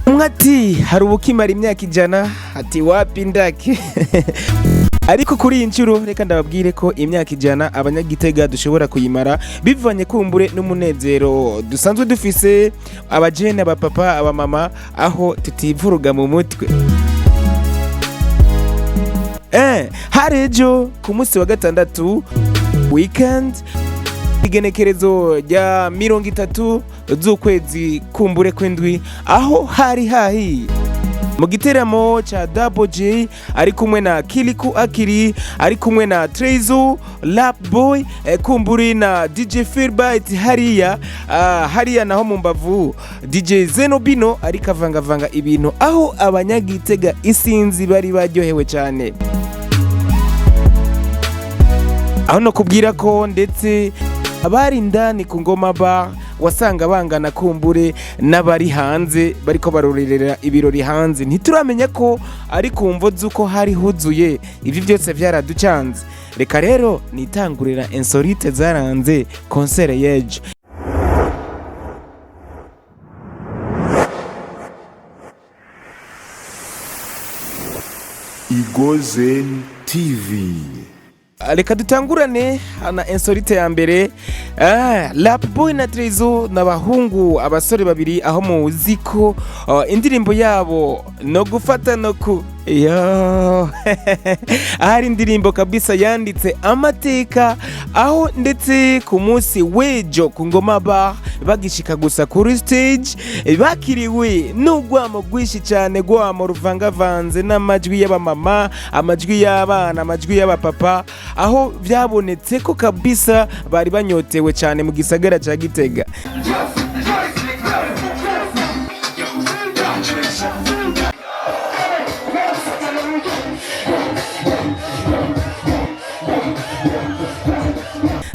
Umwe ati hari ubukimara imyaka 100, ati wapi ndake. Ariko kuri iyi nshuro reka ndababwire ko imyaka 100 abanyagitega dushobora kuyimara bivanye kumbure n'umunezero dusanzwe dufise, abajene, abapapa, abamama, aho tutivuruga mu mutwe. Hari ejo ku munsi wa gatandatu, weekend, igenekerezo rya 30 z'ukwezi kumbure kw'indwi, aho hari hahiye mu giteramo ca Double J ari kumwe na Kiliku Akiri, ari kumwe na Trezo Lap Boy, kumburi na DJ Philbert hariya, hariya naho mu mbavu DJ Zenobino ariko avangavanga ibintu, aho abanyagitega isinzi bari baryohewe cyane, aho no kubwira ko ndetse abari indani ku Ngoma Bar wasanga bangana kumbure n'abari hanze bariko barorerera ibirori hanze. Ntituramenya ko ari ku mvo z'uko hari huzuye. Ibi byose byaraducanze. Reka rero nitangurira insolite zaranze concert y'ejo. Igozen TV. Reka dutangurane na insolite ya mbere. Lap Boy na Trezo n'abahungu, abasore babiri, aho muzi ko indirimbo yabo no gufata no ku yo ahari indirimbo kabisa yanditse amateka, aho ndetse ku munsi w'ejo ku Ngoma Bar bagishika gusa kuri stage bakiriwe n'urwamo rwinshi cyane, rwamo ruvangavanze n'amajwi y'abamama, amajwi y'abana, amajwi y'abapapa, aho byabonetse ko kabisa bari banyotewe cyane mu gisagara cya Gitega.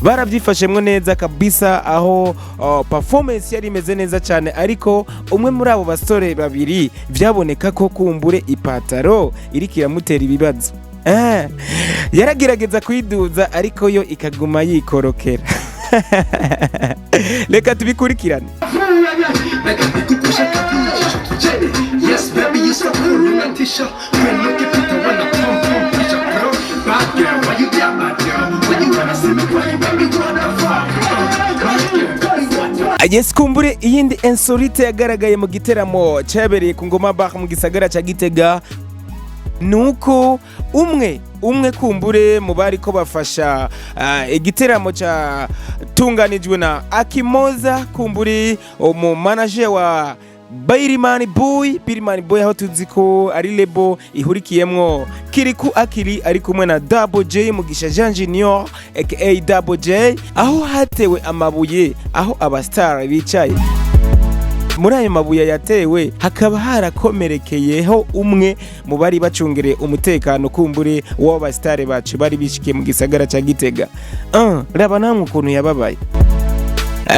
Barabyifashemwo neza kabisa, aho performance yari imeze neza cyane, ariko umwe muri abo basore babiri byaboneka ko kumbure ipataro iriko iramutera ibibazo. Yaragerageza kuyiduza ariko yo ikaguma yikorokera. Reka tubikurikirane. Yes, baby, you're so cool, unatisha. When look at Peter, when I pump, pump, push up, bro. Bad girl, why you that bad girl? When you wanna see me crying, baby, wanna fuck. Bad girl, baby, wanna Yes, kumbure iyindi insolite yagaragaye mu giteramo cyabereye ku Ngoma Bar mu gisagara ca Gitega nuko umwe umwe kumbure mu bari ko bafasha igiteramo ca tunganijwe na Akimoza, kumbure umu manager wa Bairimani Boy, Birimani Boy, aho tuzi ko ari label ihurikiyemwo Kiriku Akiri ari kumwe na Double J, Mugisha Jean Junior aka Double J, aho hatewe amabuye aho abastar bicaye. Muri ayo mabuye yatewe hakaba harakomerekeyeho umwe mu bari bacungereye umutekano kumbure w'abasitare bacu bari bishikiye mu gisagara ca Gitega. Raba namwe ukuntu yababaye.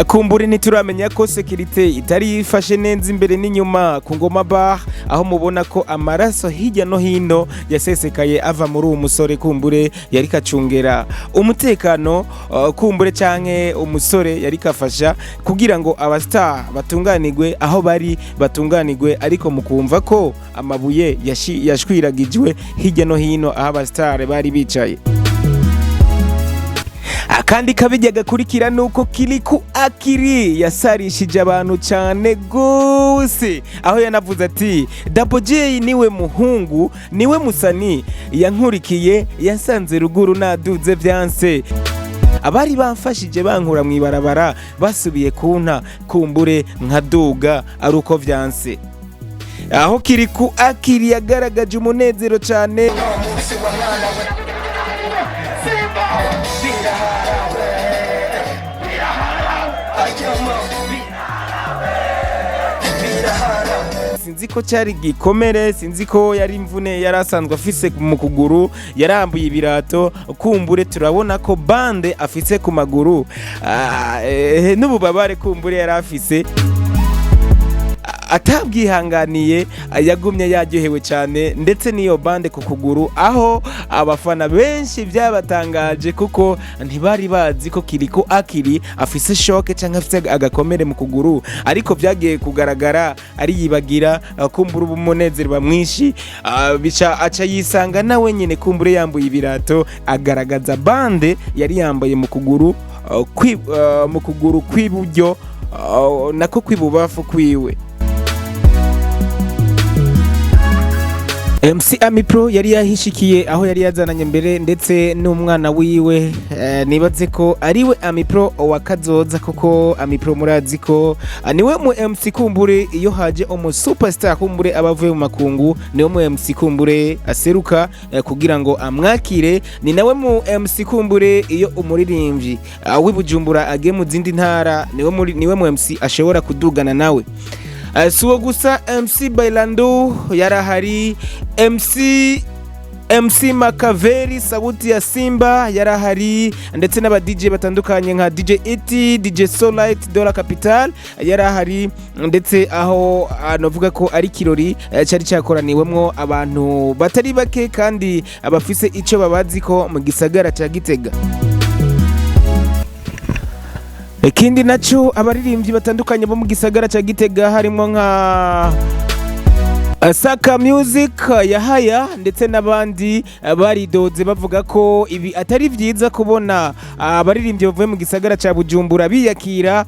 Kumbure ntituramenya ko sécurité itari yifashe neza imbere n'inyuma ku Ngoma Bar, aho mubona ko amaraso hirya no hino yasesekaye ava muri uwo musore kumbure yari kacungera umutekano, kumbure canke umusore yari kafasha kugira ngo abastar batunganirwe aho bari batunganirwe, ariko mukumva ko amabuye yashwiragijwe hirya no hino aho abastar bari bicaye. Akandi kabijya gakurikira nuko Kiriku Akiri yasarishije abantu cyane gose, aho yanavuze ati Double J niwe muhungu, niwe musani yankurikiye, yasanze ruguru naduze vyanse, abari bamfashije bankura mu ibarabara basubiye kunta kumbure nkaduga ari uko vyanse. Aho Kiriku Akiri yagaragaje umunezero cyane. Sinzi ko cyari gikomere, sinzi ko yari imvune yari asanzwe afise mu kuguru, yarambuye ibirato kumbure turabona ko bande afise ku maguru, n'ububabare kumbure yari afise. Atabwihanganiye, yagumye yaryohewe cyane, ndetse n'iyo bande ku kuguru, aho abafana benshi byabatangaje kuko ntibari bazi ko Kirikou Akili afise choc cyangwa afise agakomere mu kuguru. Ariko byagiye kugaragara ariyibagira, kumbura ubu umunezero uba mwinshi, bica aca yisanga nawe nyine kumbure yambuye ibirato, agaragaza bande yari yambaye mu kuguru, mu kuguru kw'iburyo, nako kw'ibubafu kwiwe. MC Ami Pro yari yahishikiye, aho yari yazananye mbere ndetse n'umwana wiwe, nibaze ko ariwe Ami Pro wa kazoza, kuko Ami Pro murazi ko niwe mu MC kumbure iyo haje umu superstar kumbure aba avuye mu makungu, niwe mu MC kumbure aseruka kugira ngo amwakire. Ni nawe mu MC kumbure iyo umuririmbyi w'i Bujumbura agiye mu zindi ntara, niwe mu MC ashobora kudugana nawe. Si uwo gusa, MC Bailando yarahari, MC Makaveri Sauti ya Simba yarahari, ndetse n'aba DJ batandukanye nka DJ Iti, DJ Solite, Dola Capital yarahari, ndetse aho novuga ko ari kirori cyari cyakoraniwemwo abantu batari bake kandi abafise ico babazi ko mu gisagara ca Gitega. Ikindi naco, abaririmbyi batandukanye bo mu gisagara ca Gitega, harimo nka Saka Music, Yahaya ndetse n'abandi, baridoze bavuga ko ibi atari byiza kubona abaririmbyi bavuye mu gisagara ca Bujumbura biyakira,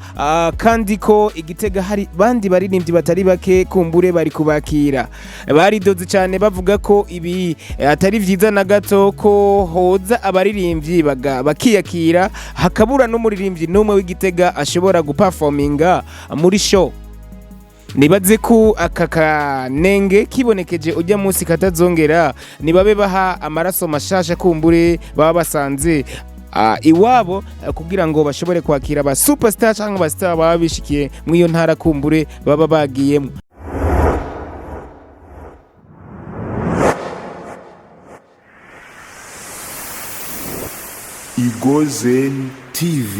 kandi ko igitega hari bandi baririmbyi batari bake kumbure bari kubakira. Baridoze cyane bavuga ko ibi atari byiza na gato, ko hoza abaririmbyi bakiyakira hakabura n'umuririmbyi n'umwe w'Igitega ashobora guperforminga muri show. Nibaze ko aka kanenge kibonekeje ujya munsi katazongera. Nibabe baha amaraso mashasha kumbure baba basanze iwabo, kugira ngo bashobore kwakira aba superstar cyangwa aba star baba bishikiye mu iyo ntara kumbure baba bagiyemo. Igozen TV.